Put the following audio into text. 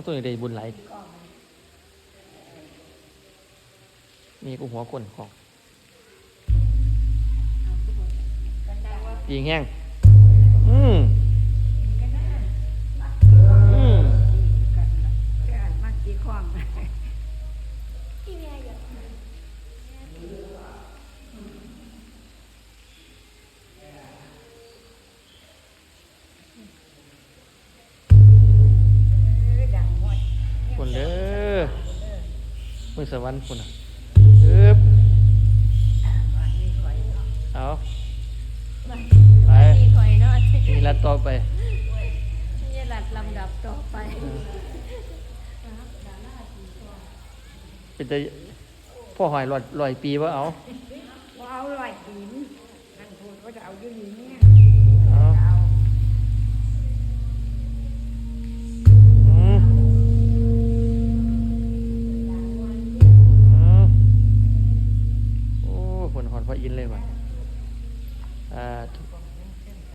ໂຕນີ້ໄດ້ບຸນຫຼາຍ ມີກູຫົວຄົນຂອງ ປີແຮງ ອືມ ອືມ ມັກຕີຂອງ. ພຸ້ນເດີ ເມືອງສະຫວັນພຸ້ນນະ ອຶບ ເອົາ ໄປ ມີລັດຕໍ່ໄປ ມີລັດລຳດັບຕໍ່ໄປ ເປັນຕາ ພໍຮ້ອຍ ຮ້ອຍປີບໍ່ເອົາ ບໍ່ເອົາຮ້ອຍປີ ມັນ ທ່ານໂພດເຂົາຈະເອົາຢູ່ນີ້ ເອົາ ເອົາ ອືມ ອືມ ໂອ້ ເພິ່ນຮອດພະອິນເລີຍບັດ ສາທຸ.